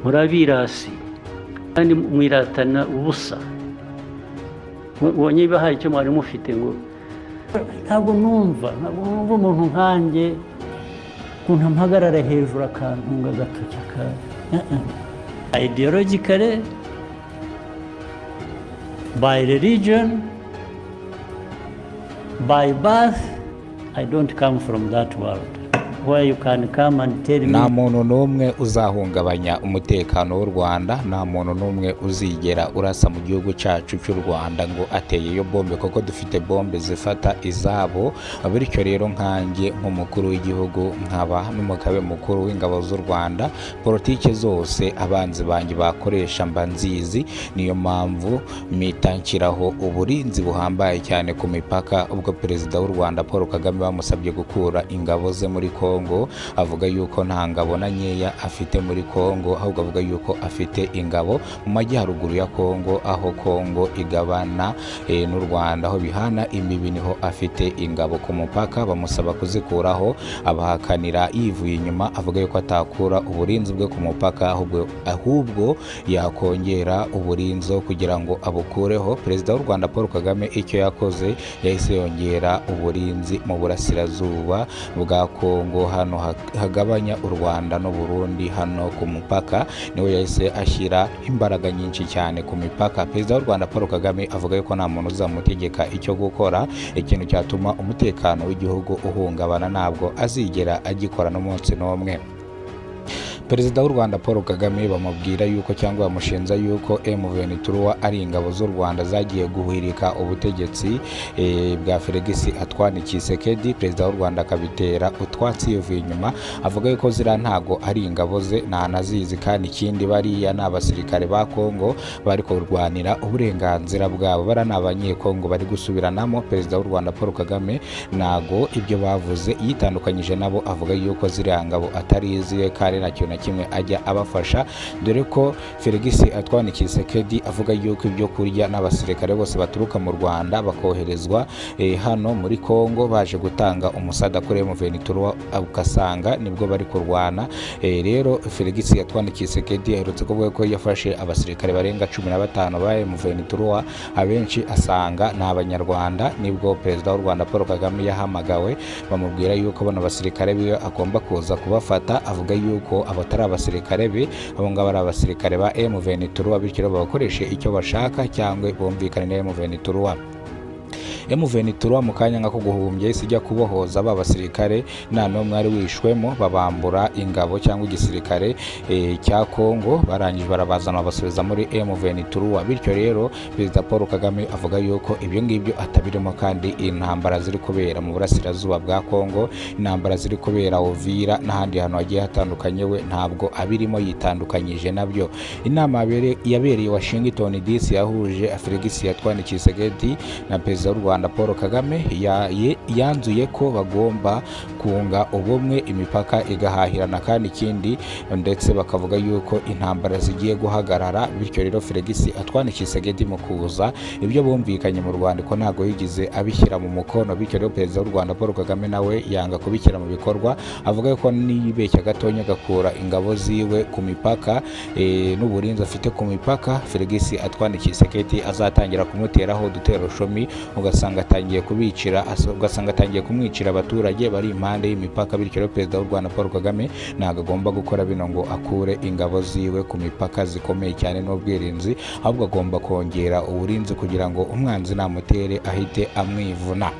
Murabirasi kandi mwiratana ubusa. Mubonye niba hari icyo mwari mufite ngo ntabwo numva umuntu nkanjye ukuntu ampagarara hejuru akantunga agatoki aka ideologically, by religion, by birth, I don't come from that world where you can come and tell me. Nta muntu n'umwe uzahungabanya umutekano w'u Rwanda, nta muntu n'umwe uzigera urasa mu gihugu cyacu cy'u Rwanda ngo ateyeyo bombe, kuko dufite bombe zifata izabo. Bityo rero nkanjye nk'umukuru w'igihugu, nkaba n'umugaba mukuru w'ingabo z'u Rwanda, politike zose abanzi banjye bakoresha mba nzizi. Niyo mpamvu mpita nshyiraho uburinzi buhambaye cyane ku mipaka. Ubwo Perezida w'u Rwanda Paul Kagame bamusabye gukura ingabo ze muri Kongo, avuga yuko nta ngabo na nkeya afite muri Kongo, ahubwo avuga yuko afite ingabo mu majyaruguru ya Kongo, aho Kongo igabana n'u Rwanda, aho bihana imbibi, niho afite ingabo ku mupaka. Bamusaba kuzikuraho, abahakanira yivuye inyuma, avuga yuko atakura uburinzi bwe ku mupaka, ahubwo yakongera uburinzi kugira ngo abukureho. Perezida w'u Rwanda Paul Kagame icyo yakoze, yahise yongera uburinzi mu burasirazuba bwa Kongo, hano hagabanya u Rwanda n'u Burundi, hano ku mupaka niwe yahise ashyira imbaraga nyinshi cyane ku mipaka. Perezida w'u Rwanda Paul Kagame avuga yuko nta muntu uzamutegeka icyo gukora. Ikintu cyatuma umutekano w'igihugu uhungabana ntabwo azigera agikora n'umunsi n'umwe. Perezida w'u Rwanda Paul Kagame bamubwira yuko cyangwa bamushinja yuko M23 ari ingabo z'u Rwanda zagiye guhirika ubutegetsi bwa Felix Antoine Tshisekedi. Perezida w'u Rwanda akabitera utwatsi yivuye inyuma, avuga yuko ziriya ntago ari ingabo ze, ntanazizi, kandi ikindi bariya ni abasirikare ba Kongo bari kurwanira uburenganzira bwabo, bariya ni Abanyekongo bari gusubiranamo. Perezida w'u Rwanda Paul Kagame ntago ibyo bavuze, yitandukanyije nabo, avuga yuko ziriya ngabo atari iziwe kandi nta kintu na kimwe ajya abafasha, dore ko Felix Antoine Tshisekedi avuga yuko ibyo kurya n'abasirikare bose baturuka mu Rwanda bakoherezwa hano muri Kongo baje gutanga umusada kuri M23, ugasanga nibwo bari kurwana. Rero Felix Antoine Tshisekedi aherutse kuvuga ko yafashe abasirikare barenga 15 ba M23, abenshi asanga ni Abanyarwanda. Nibwo Perezida w'u Rwanda Paul Kagame yahamagawe, bamubwira yuko bano basirikare biwe agomba kuza kubafata, avuga yuko abatari abasirikare be, abo ngabo ari abasirikare ba M23, bityo rero babakoreshe icyo bashaka cyangwa bumvikane na M23. M23 mu kanya nk'ako guhumbya yahise ijya kubohoza ba basirikare, nta n'umwe wari wishwemo, babambura ingabo cyangwa igisirikare cya Kongo, barangije barabazana babasubiza muri M23. Bityo rero Perezida Paul Kagame avuga yuko ibyo ngibyo atabirimo, kandi intambara ziri kubera mu burasirazuba bwa Kongo, intambara ziri kubera Uvira n'ahandi hantu hagiye hatandukanye, we ntabwo abirimo, yitandukanyije nabyo. Inama yabereye Washington DC yahuje Felix Antoine Tshisekedi na Perezida w'u Rwanda Paul Kagame yanzuye ko bagomba kunga ubumwe, imipaka igahahirana, kandi ikindi ndetse bakavuga yuko intambara zigiye guhagarara. Bityo rero Felix Antoine Tshisekedi mu kuza, ibyo bumvikanye mu rwandiko ntabwo yigeze abishyira mu mukono. Bityo rero Perezida w'u Rwanda Paul Kagame nawe yanga kubishyira mu bikorwa, avuga ko niyibeshya gatonya agakura ingabo ziwe ku mipaka n'uburinzi afite ku mipaka, Felix Antoine Tshisekedi azatangira kumuteraho udutero shomi, ugasanga atangiye kubicira, ugasanga atangiye kumwicira abaturage bari impande y'imipaka. Bityo rero Perezida w'u Rwanda Paul Kagame ntabwo agomba gukora bino ngo akure ingabo ziwe ku mipaka zikomeye cyane n'ubwirinzi, ahubwo agomba kongera uburinzi kugira ngo umwanzi namutere ahite amwivuna.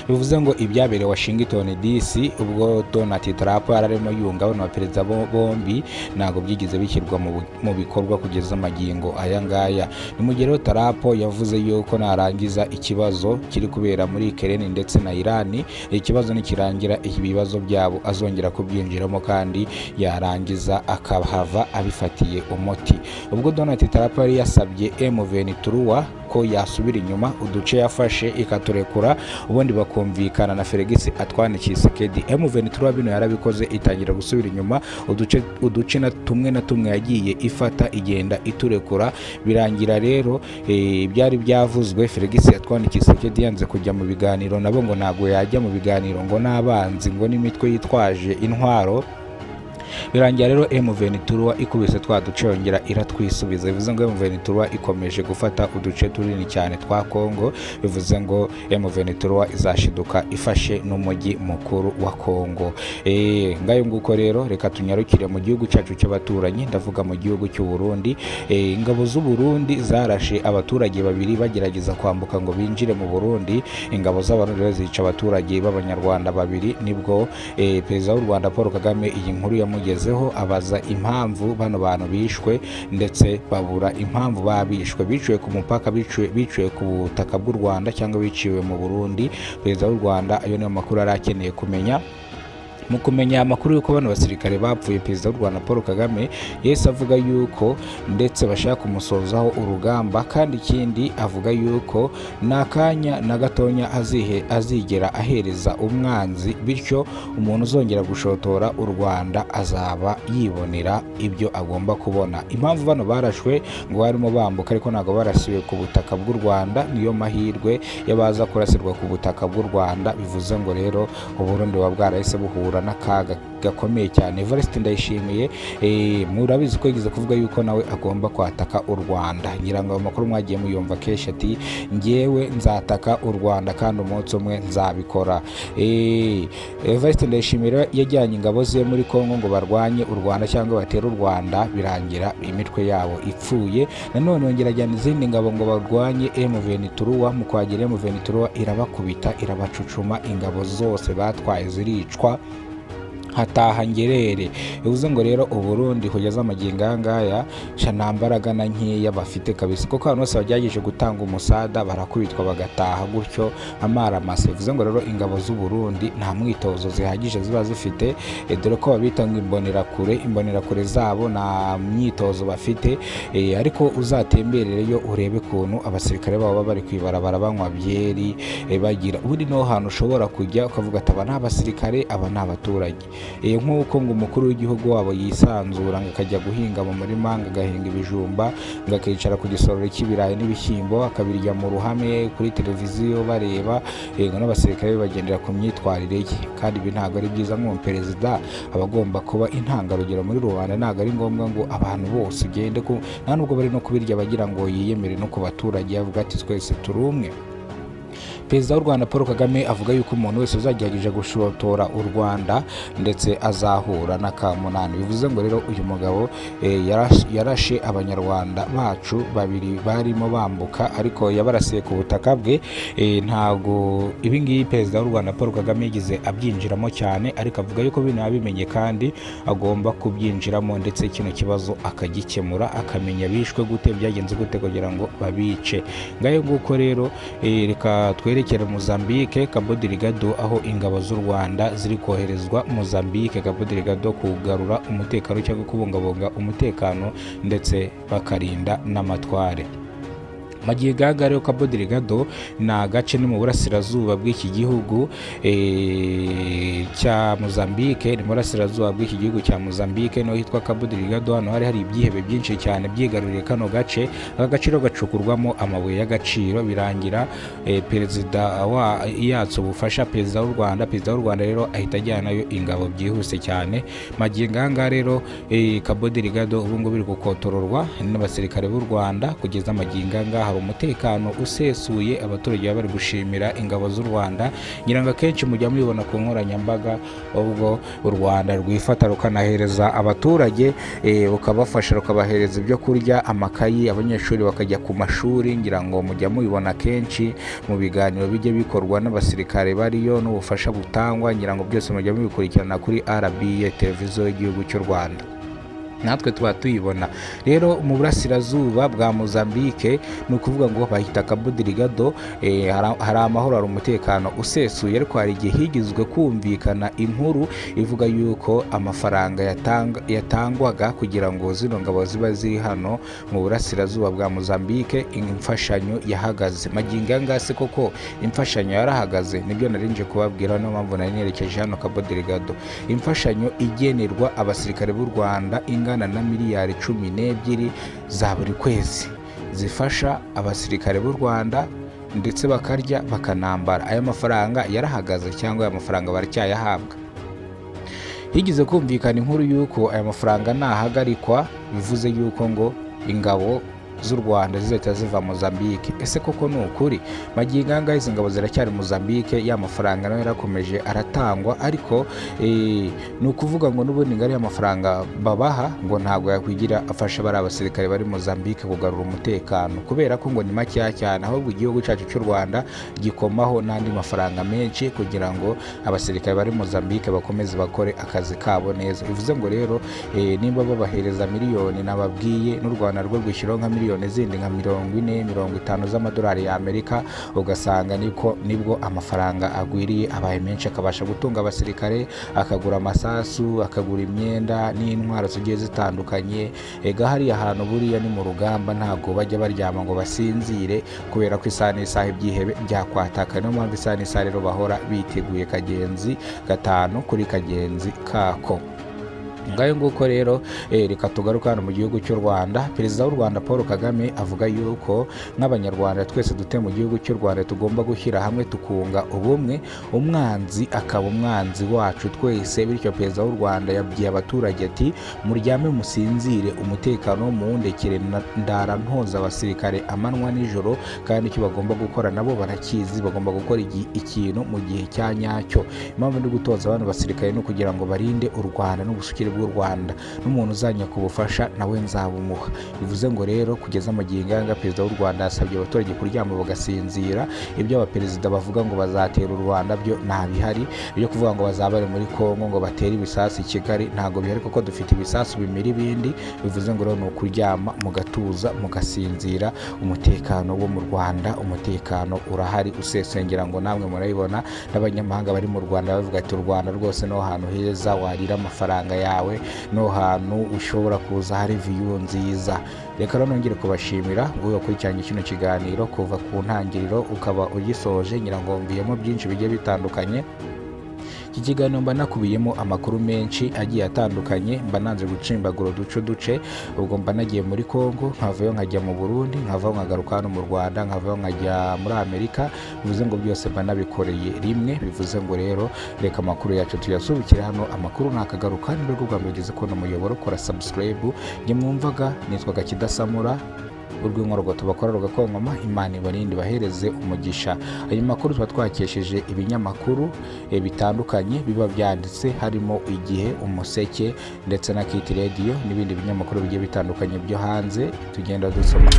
Bivuze ngo ibyabereye Washington DC ubwo Donald Trump yari arimo yunga bano baperezida bombi ntabwo byigeze bishyirwa mu bikorwa kugeza amagingo aya ngaya. Ni mu gihe rero Trump yavuze yuko narangiza ikibazo kiri kubera muri Ukraine ndetse na Iran, ikibazo nikirangira ibibazo byabo azongera kubyinjiramo kandi yarangiza akahava abifatiye umuti. Ubwo Donald Trump yari yasabye M23 ko yasubira inyuma uduce yafashe ikaturekura, ubundi bakumvikana na Felix Antoine Tshisekedi, M23 bino yarabikoze, itangira gusubira inyuma uduce na tumwe na tumwe yagiye ifata igenda iturekura. Birangira rero byari byavuzwe, Felix Antoine Tshisekedi yanze kujya mu biganiro nabo, ngo ntabwo yajya mu biganiro ngo n'abanzi, ngo n'imitwe yitwaje intwaro. Birangira rero M23 ikubise twa duce, yongera iratwisubiza. Bivuze ngo M23 ikomeje gufata uduce tunini cyane twa Kongo. Bivuze ngo M23 izashiduka ifashe n'umujyi mukuru wa Kongo. Ngayo nguko rero, reka tunyarukire mu gihugu cyacu cy'abaturanyi, ndavuga mu gihugu cy'u Burundi. Ingabo z'u Burundi zarashe abaturage babiri bagerageza kwambuka ngo binjire mu Burundi. Ingabo z'Abarundi rero zica abaturage b'Abanyarwanda babiri. Nibwo Perezida w'u Rwanda Paul Kagame iyi nkuru yamugezeho, abaza impamvu bano bantu bishwe, ndetse babura impamvu babishwe, biciwe ku mupaka, biciwe ku butaka bw'u Rwanda cyangwa biciwe mu Burundi. Perezida w'u Rwanda ayo niyo makuru yari akeneye kumenya. Mu kumenya amakuru y'uko bano basirikare bapfuye, Perezida w'u Rwanda Paul Kagame yahise avuga yuko ndetse bashaka kumusozaho urugamba. Kandi ikindi avuga yuko nta kanya na gatonya azigera ahereza umwanzi, bityo umuntu uzongera gushotora u Rwanda azaba yibonera ibyo agomba kubona. Impamvu bano barashwe ngo barimo bambuka, ariko ntabwo barasiwe ku butaka bw'u Rwanda, niyo mahirwe y'abaza kurasirwa ku butaka bw'u Rwanda. Bivuze ngo rero Uburundi buba bwarahise buhura n'akaga gakomeye cyane. Evariste Ndayishimiye, murabizi ko yigeze kuvuga yuko nawe agomba kwataka u Rwanda. Ngira ngo ayo makuru mwagiye muyumva kenshi, ati ngewe nzataka u Rwanda kandi umunsi umwe nzabikora. Evariste Ndayishimiye yajyanye ingabo ze muri Kongo ngo barwanye u Rwanda cyangwa batere u Rwanda, birangira imitwe yabo ipfuye. Nanone yongera ajyana izindi ngabo ngo barwanye M23. Mu kwagera M23 irabakubita, irabacucuma, ingabo zose batwaye ziricwa, hataha ngerere. Bivuze ngo rero Uburundi kugeza amagingo aya ngaya sha nta mbaraga na nkeya bafite kabisa, kuko abantu bose bagerageje gutanga umusada barakubitwa bagataha gutyo amaramasa. Bivuze ngo rero ingabo z'u Burundi nta mwitozo zihagije ziba zifite, dore ko babita ngo imbonerakure, imbonerakure zabo nta myitozo bafite. Ariko uzatemberereyo urebe ukuntu abasirikare babo baba bari kwibarabara banywa byeri, bagira ubundi niho hantu ushobora kujya ukavuga ati aba ni abasirikare, aba ni abaturage. Nk'uko ngo umukuru w'igihugu wabo yisanzura ngo akajya guhinga mu murima, ngo agahinga ibijumba, ngo akicara ku gisorori cy'ibirayi n'ibishyimbo akabirya mu ruhame kuri televiziyo bareba, ngo n'abasirikare be bagendera ku myitwarire ye. Kandi ibi ntabwo ari byiza, nk'umuperezida aba agomba kuba intangarugero muri rubanda. Ntabwo ari ngombwa ngo abantu bose ugende ku, nta nubwo bari no kubirya bagira ngo yiyemere no ku baturage, avuga ati twese turi umwe. Perezida w'u Rwanda Paul Kagame avuga yuko umuntu wese uzagerageje gushotora u Rwanda ndetse azahura n'akamunani. Bivuze ngo rero uyu mugabo yarashe Abanyarwanda bacu babiri barimo bambuka, ariko yabarasiye ku butaka bwe. Ntabwo ibi ngibi Perezida w'u Rwanda Paul Kagame yigeze abyinjiramo cyane, ariko avuga yuko bino yabimenye kandi agomba kubyinjiramo, ndetse kino kibazo akagikemura, akamenya bishwe gute, byagenze gute kugira ngo babice. Ngayo nguko rero, reka twerekere Mozambique, Cabo Delgado, aho ingabo z'u Rwanda ziri koherezwa Mozambique, Cabo Delgado, kugarura umutekano cyangwa kubungabunga umutekano, ndetse bakarinda n'amatware. Magingo rero Cabo Delgado ni agace ni mu burasirazuba bw'iki gihugu cya Mozambique, ni mu burasirazuba bw'iki gihugu cya Mozambique niho hitwa Cabo Delgado. Hano hari ibyihebe byinshi cyane byigaruriye kano gace. Aka gace rero gacukurwamo amabuye y'agaciro, birangira perezida wa yatse ubufasha perezida w'u Rwanda. Perezida w'u Rwanda rero ahita ajyanayo ingabo byihuse cyane. Magingo aya ngaya rero Cabo Delgado ubu ngubu biri gukotororwa n'abasirikare b'u Rwanda. Kugeza magingo aya ngaya hari umutekano usesuye, abaturage baba bari gushimira ingabo z'u Rwanda. Ngira ngo akenshi mujya mubibona ku nkoranyambaga, ubwo u Rwanda rwifata rukanahereza abaturage, rukabafasha, rukabahereza ibyo kurya, amakayi, abanyeshuri bakajya ku mashuri. Ngira ngo mujya mubibona kenshi mu biganiro bijya bikorwa n'abasirikare bariyo n'ubufasha butangwa. Ngira ngo byose mujya mubikurikirana kuri RBA, televiziyo y'igihugu cy'u Rwanda, natwe tuba tuyibona. Rero mu burasirazuba bwa Mozambique, ni ukuvuga ngo bahita Cabo Delgado, hari amahoro, hari umutekano usesuye. Ariko hari igihe higizwe kumvikana inkuru ivuga yuko amafaranga yatangwaga kugira ngo zino ngabo ziba ziri hano mu burasirazuba bwa Mozambique, imfashanyo yahagaze. Magingo aya ngaya se koko imfashanyo yarahagaze? Nibyo nari nje kubabwira, niyo mpamvu nari nerekeje hano Cabo Delgado. Imfashanyo igenerwa abasirikare b'u Rwanda ingana na miliyari 12 za buri kwezi, zifasha abasirikare b'u Rwanda ndetse bakarya bakanambara. Aya mafaranga yarahagaze cyangwa aya mafaranga baracyayahabwa? Higeze kumvikana inkuru y'uko aya mafaranga nahagarikwa, bivuze yuko ngo ingabo z'u Rwanda zizahita ziva Mozambique. Ese koko ni ukuri? Magingo aya ngaya izi ngabo ziracyari Mozambique, ya mafaranga nayo yarakomeje aratangwa, ariko ni ukuvuga ngo n'ubundi ngo ariya mafaranga babaha ngo ntabwo yakwigira afasha bariya basirikare bari Mozambique kugarura umutekano, kubera ko ngo ni makeya cyane. Ahubwo igihugu cyacu cy'u Rwanda gikomaho n'andi mafaranga menshi kugira ngo abasirikare bari Mozambique bakomeze bakore akazi kabo neza. Bivuze ngo rero nimba babahereza miliyoni nababwiye, n'u Rwanda rwo rwishyuraho nka miliyoni zindi nka 40, 50 z'amadolari y'Amerika, ugasanga niko nibwo amafaranga agwiriye abaye menshi, akabasha gutunga abasirikare, akagura amasasu, akagura imyenda n'intwaro zigiye zitandukanye. Ega hariya hantu buriya ni mu rugamba, ntabwo bajya baryama ngo basinzire, kubera ko isaha n'isaha ibyihebe byakwataka. Niyo mpamvu isaha n'isaha rero bahora biteguye kagenzi gatanu kuri kagenzi kako. Ngayo nguko rero, reka tugaruke hano mu gihugu cy'u Rwanda. Perezida w'u Rwanda Paul Kagame avuga yuko nk'Abanyarwanda twese dutuye mu gihugu cy'u Rwanda tugomba gushyira hamwe tukunga ubumwe, umwanzi akaba umwanzi wacu twese. Bityo perezida w'u Rwanda yabwiye abaturage ati: muryame musinzire, umutekano muwundekere, ndara ntoza abasirikare amanywa nijoro, kandi icyo bagomba gukora nabo barakizi, bagomba gukora ikintu mu gihe cya nyacyo. Impamvu ndi gutoza abana basirikare ni ukugira ngo barinde u Rwanda n'ubusugire bw'u Rwanda, n'umuntu uzanyaka ubufasha nawe nzabumuha. Bivuze ngo rero kugeza magingo aya perezida w'u Rwanda yasabye abaturage kuryama bagasinzira. Ibyo abaperezida bavuga ngo bazatera u Rwanda byo ntabihari, ibyo kuvuga ngo bazaba bari muri Kongo ngo batere ibisasu i Kigali ntabwo bihari, kuko dufite ibisasu bimira ibindi. Bivuze ngo rero ni ukuryama mugatuza mugasinzira, umutekano wo mu Rwanda umutekano urahari usesengera, ngo namwe murabibona n'abanyamahanga bari mu Rwanda bavuga ati u Rwanda rwose no hantu heza warira amafaranga yawe, no hantu ushobora kuza hari view nziza. Reka rero nongere kubashimira ngo wakurikiranye kino kiganiro kuva ku ntangiriro ukaba ugisoje, ngira ngo mviyemo byinshi bigiye bitandukanye. Iki kiganiro mba nakubiyemo amakuru menshi agiye atandukanye, mba nanze gucimbagura uduce duce. Ubwo mba nagiye muri Kongo, nkavayo nkajya mu Burundi, nkavayo nkagaruka hano mu Rwanda, nkavayo nkajya muri Amerika. Bivuze ngo byose mba nabikoreye rimwe. Bivuze ngo rero reka amakuru yacu tuyasubikire hano, amakuru nakagaruka. Niba rwo bwa mbere ugeze kubona umuyoboro, kora subscribe. Njye mwumvaga nitwaga Kidasamura urw'inkorogoto bakora rugakonkoma. Imana ibarinde bahereze umugisha. Ayo makuru tuba twakesheje ibinyamakuru bitandukanye biba byanditse, harimo Igihe, Umuseke ndetse na Kit Radio n'ibindi binyamakuru bigiye bitandukanye byo hanze tugenda dusoma.